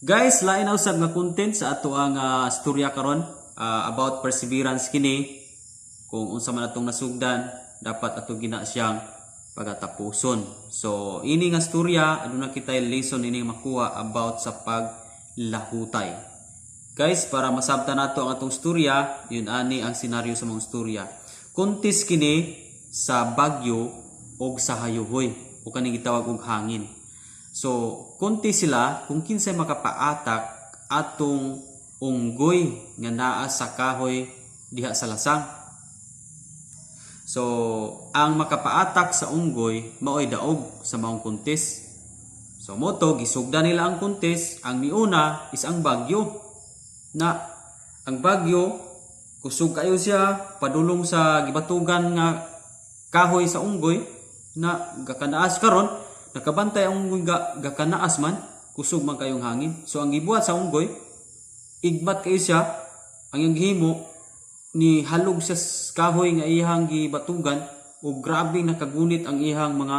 Guys, lain na usab nga content sa ato ang storya karon about perseverance kini. Kung unsa man atong nasugdan, dapat ato gina siyang pagatapuson. So, ini nga storya, aduna kitay lesson ini makuha about sa paglahutay. Guys, para masabtan nato ang atong storya, yun ani ang senaryo sa mga storya. Contest kini sa bagyo og sa hayuhoy o kaning gitawag og hangin. So, contest sila kung kinsay makapaatak atong unggoy nga naa sa kahoy diha sa lasang. So, ang makapaatak sa unggoy maoy daog sa maong contest. So, moto gisugda nila ang contest. Ang miuna is ang bagyo. Na ang bagyo, kusog kayo siya padulong sa gibatugan nga kahoy sa unggoy na gakanaas. Karon nakabantay ang unggoy, gakanaas man, kusog man kayong hangin. So ang gibuhat sa unggoy, igmat kayo siya. Ang iyang gihimo, ni halog siya sa kahoy nga iyang gibatugan ug grabe nakagunit ang iyang mga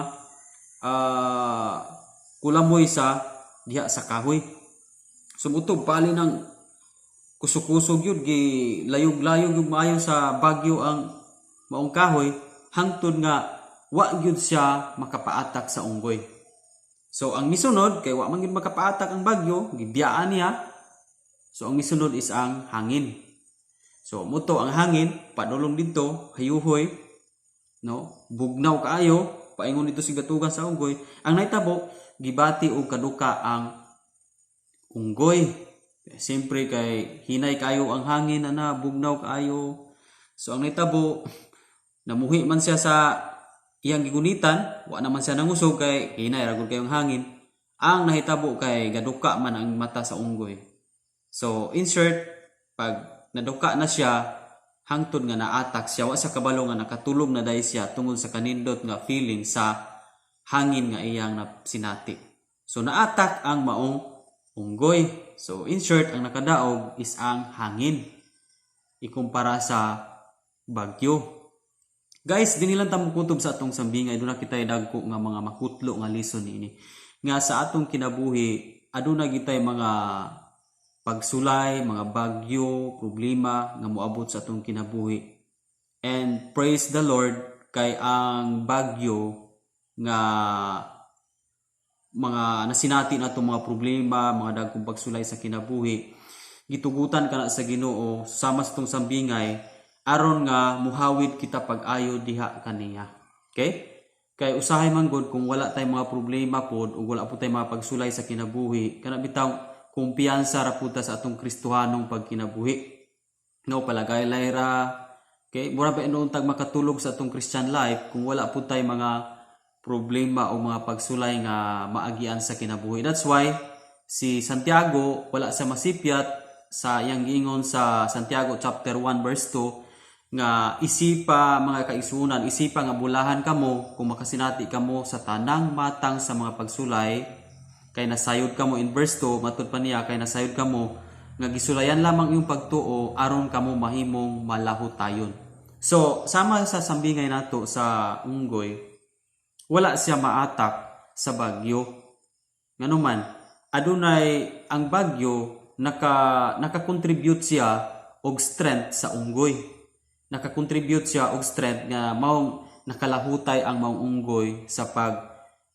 kulamoy sa diha sa kahoy. So muto pali ng kusog-kusog yun, gi layog-layog yung maayo sa bagyo ang maong kahoy hangtod nga wa gyud siya makapaatak sa unggoy. So ang misunod, kay wa man gyud makapaatak ang bagyo, gibiyaan niya. So ang misunod is ang hangin. So muto ang hangin padulong didto, hayuhoy, no, bugnaw kaayo paingon dito sa gatugan sa unggoy. Ang nahitabo, gibati og kaduka ang unggoy. Siyempre kay hinay kayo ang hangin ana, bugnaw kaayo. So ang nahitabo, namuhi man siya sa iyang gigunitan, wa naman siya nangusog kay hinay ra gud kayong hangin. Ang nahitabo kay gaduka man ang mata sa unggoy. So in short, pag naduka na siya, hangtod nga naatak siya, wa sa kabalo nga nakatulog na dahil siya tungod sa kanindot nga feeling sa hangin nga iyang sinati. So naatak ang maong unggoy. So in short, ang nakadaog is ang hangin ikumpara sa bagyo. Guys, dinhi lang ta mokutob sa atong sambingay, aduna kitay dagko nga mga makutlo nga lesson niini. Nga sa atong kinabuhi, aduna gitay mga pagsulay, mga bagyo, problema nga moabot sa atong kinabuhi. And praise the Lord kay ang bagyo nga mga nasinati nato, mga problema, mga dagkong pagsulay sa kinabuhi, gitugutan kana sa Ginoo sama sa atong sambingay aron nga muhawid kita pag-ayo diha kaniya. Okay? Kay usahay man gud kung wala tay mga problema pod ug wala po tay mga pagsulay sa kinabuhi, kana bitaw kumpiyansa ra pud ta sa atong Kristohanong pagkinabuhi. No, palagay ra. Okay, mura ba inuon tag makatulog sa atong Christian life kung wala pud tay mga problema o mga pagsulay nga maagian sa kinabuhi. That's why si Santiago, wala sa masipyat sa iyang giingon sa Santiago chapter 1 verse 2 nga isipa mga kaigsuonan, isipa nga bulahan kamo kung makasinati kamo sa tanang matang sa mga pagsulay, kay nasayod kamo. In verse 2, matud pa niya, kay nasayod kamo nga gisulayan lamang iyong pagtuo aron kamo mahimong malahutayon. So sama sa sambingay nato sa unggoy, wala siya maatak sa bagyo. Nganuman adunay ang bagyo, naka-contribute siya og strength sa unggoy. Naka-contribute siya og strength nga maong nakalahutay ang maong unggoy sa pag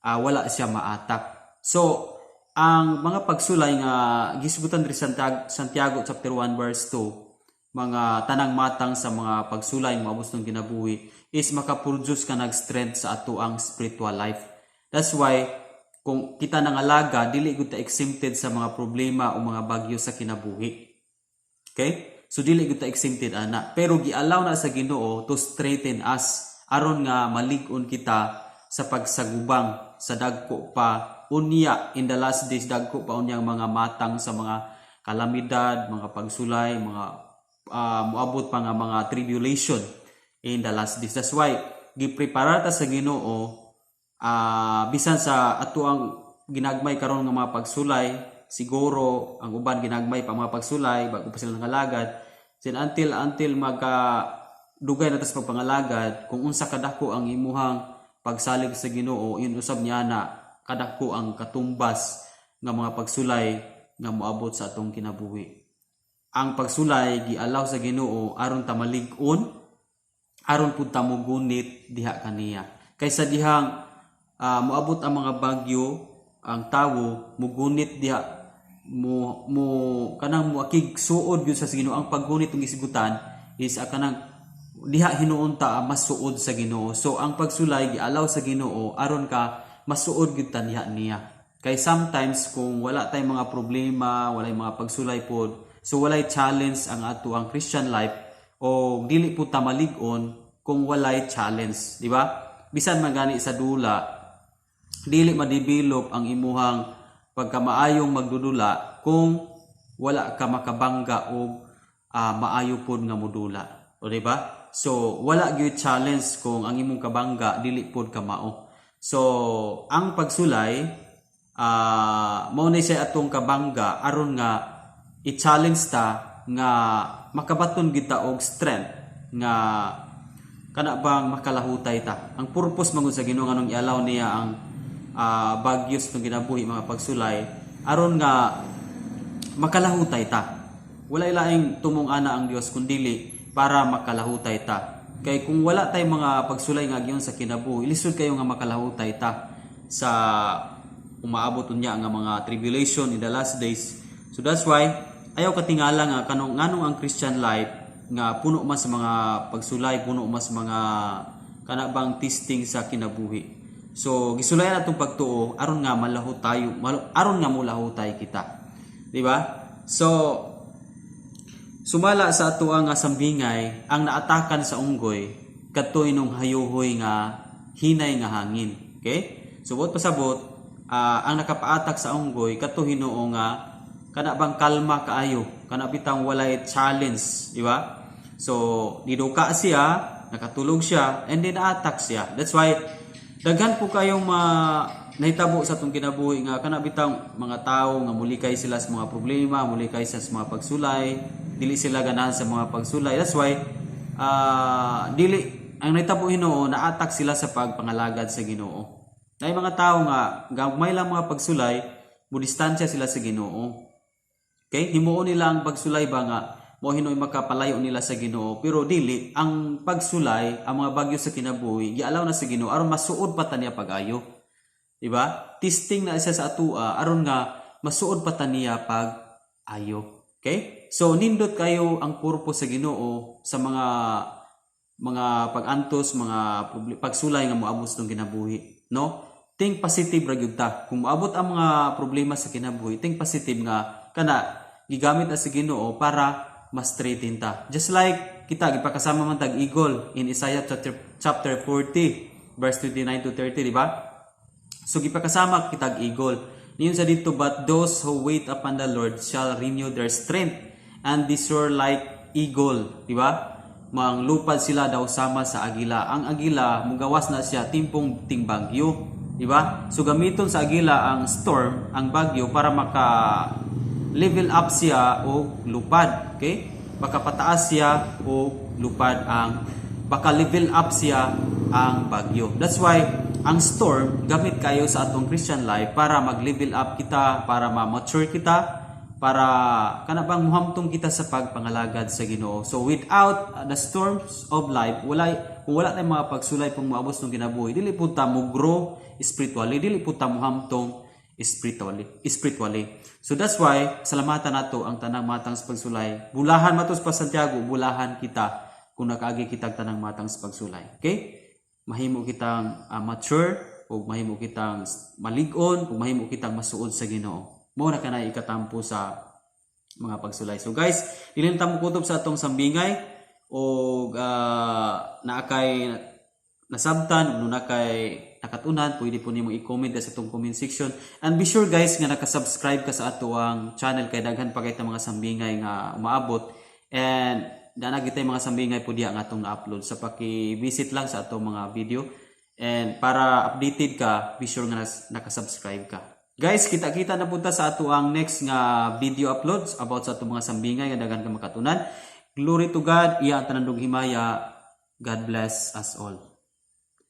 wala siya maatak. So ang mga pagsulay nga gisgutan diri sa Santiago chapter 1 verse 2, mga tanang matang sa mga pagsulay moabot ng kinabuhi, is makaproduce ka nag strength sa ato ang spiritual life. That's why kung kita nangalaga, dili gud ta exempted sa mga problema o mga bagyo sa kinabuhi. Okay? So dili gud ta exempted ana, pero gialaw na sa Ginoo to strengthen us aron nga malig-on kita sa pagsagubang sa dagko pa unya in the last days, dagko pa unyang mga matang sa mga kalamidad, mga pagsulay, mga moabot pa nga mga tribulation in the last days. That's why gipreparar ta sa Ginoo bisan sa ato ang ginagmay karon nga mga pagsulay. Siguro ang uban ginagmay pa mga pagsulay bago pa sila nangalagad. Then until magka dugay na tas pagpangalagad, kung unsa kadako ang imuhang pagsalig sa Ginoo, yun usab niya na kadako ang katumbas nga mga pagsulay nga moabot sa atong kinabuhi. Ang pagsulay gialaw sa Ginoo aron ta malig-on, aron pud ta mogunit diha kaniya. Kaysa dihang moabot ang mga bagyo, ang tawo mugunit diha, mo mo kanang moakig suod gyud sa Ginoo. Ang paggunit ng isgutan is kanang diha hinuon ta mas suod sa Ginoo. So ang pagsulay gialaw sa Ginoo aron ka masuod gyud ta diha niya. Kay sometimes kung wala tay mga problema, walay mga pagsulay pod, so walay challenge ang ato ang Christian life o dili pud ta malig-on kung walay challenge, di ba? Bisan man gani sa dula, dili ma-develop ang imuhang pagkamaayong magdudula kung wala ka makabangga og maayo pod nga modula. O di ba? So wala gyud challenge kung ang imong kabangga dili pod ka mao. So ang pagsulay mao ni siya atong kabangga aron nga i-challenge ta nga makabaton kita og strength nga kana bang makalahutay ta. Ang purpose man gud sa Ginoo nganong i-allow niya ang bagyos ng kinabuhi, mga pagsulay, aron nga makalahutay ta. Wala ilaing tumong ana ang Dios kundili para makalahutay ta. Kay kung wala tay mga pagsulay nga agyon sa kinabuhi, lisod kayo nga makalahutay ta sa umaabot unya nga mga tribulation in the last days. So that's why ayaw katingala nga kanong nganong ang Christian life nga puno man sa mga pagsulay, puno man sa mga kana bang testing sa kinabuhi. So gisulayan atong pagtuo aron nga malahot tayo, aron nga mulahutay kita. Di ba? So sumala sa ato nga sambingay, ang naatakan sa unggoy kadto inong hayuhoy nga hinay nga hangin. Okay? So buot pasabot, ang nakapaatak sa unggoy kadto hinuo nga kana bang kalma kaayo, kana bitang walay challenge, di ba? So niduka siya, nakatulog siya, and then naatak siya. That's why daghan po kayong ma nahitabo sa atong kinabuhi nga kana bitang mga tao nga mulikay sila sa mga problema, mulikay sila sa mga pagsulay, dili sila ganahan sa mga pagsulay. That's why dili ang nahitabo hinuo, naatak sila sa pagpangalagad sa Ginoo. Nay mga tao nga gamay lang mga pagsulay, mudistansya sila sa Ginoo. Okay? Himuon nila ang pagsulay ba nga mo hinuoy makapalayo nila sa Ginoo, pero dili ang pagsulay, ang mga bagyo sa kinabuhi gialaw na sa Ginoo aron masuod pa ta niya pag-ayo. Di ba? Testing na isa sa atua aron nga masuod pa ta niya pag-ayo. Okay? So nindot kayo ang purpose sa Ginoo sa mga pag-antos, mga pagsulay nga moabot sa atong kinabuhi, no? Think positive ra gyud ta. Kung moabot ang mga problema sa kinabuhi, think positive nga kana gigamit na sa Ginoo para ma-straighten ta. Just like kita gipakasama man tag eagle in Isaiah chapter 40 verse 29 to 30, di ba? So gipakasama kitag eagle. Niyon sa dito, "But those who wait upon the Lord shall renew their strength and they soar like eagle," di ba? Manglupad sila daw sama sa agila. Ang agila mugawas na siya timpong tingbagyo, di ba? So gamiton sa agila ang storm, ang bagyo, para maka level up siya o lupad, okay? Makapataas siya o lupad ang baka level up siya ang bagyo. That's why ang storm gamit kayo sa atong Christian life para mag-level up kita, para ma-mature kita, para kana bang muhamtong kita sa pagpangalagad sa Ginoo. So without the storms of life, wala kung wala tayong mga pagsulay pong moabot ng kinabuhi, dili pud ta mo grow spiritually, dili pud ta muhamtong spiritually. So that's why salamatan nato ang tanang matang sa pagsulay. Bulahan matos pa Santiago, bulahan kita kung nakaagi kitag tanang matang sa pagsulay. Okay? Mahimo kitang mature o mahimo kitang malig-on o mahimo kitang masuod sa Ginoo. Mao na kanay ikatampo sa mga pagsulay. So guys, dili na ta mokutob sa atong sambingay o naa kay nasabtan o naa kay nakatunan, pwede po nimo i-comment sa atong comment section. And be sure, guys, nga naka-subscribe ka sa ato ang channel kay daghan pa kay ta mga sambingay nga umaabot. And dana gitay mga sambingay po diya nga atong na-upload sa paki-visit lang sa atong mga video. And para updated ka, be sure nga naka-subscribe ka. Guys, kita-kita na punta sa ato ang next nga video uploads about sa atong mga sambingay nga daghan ka makatunan. Glory to God, iya ang tanan himaya. God bless us all.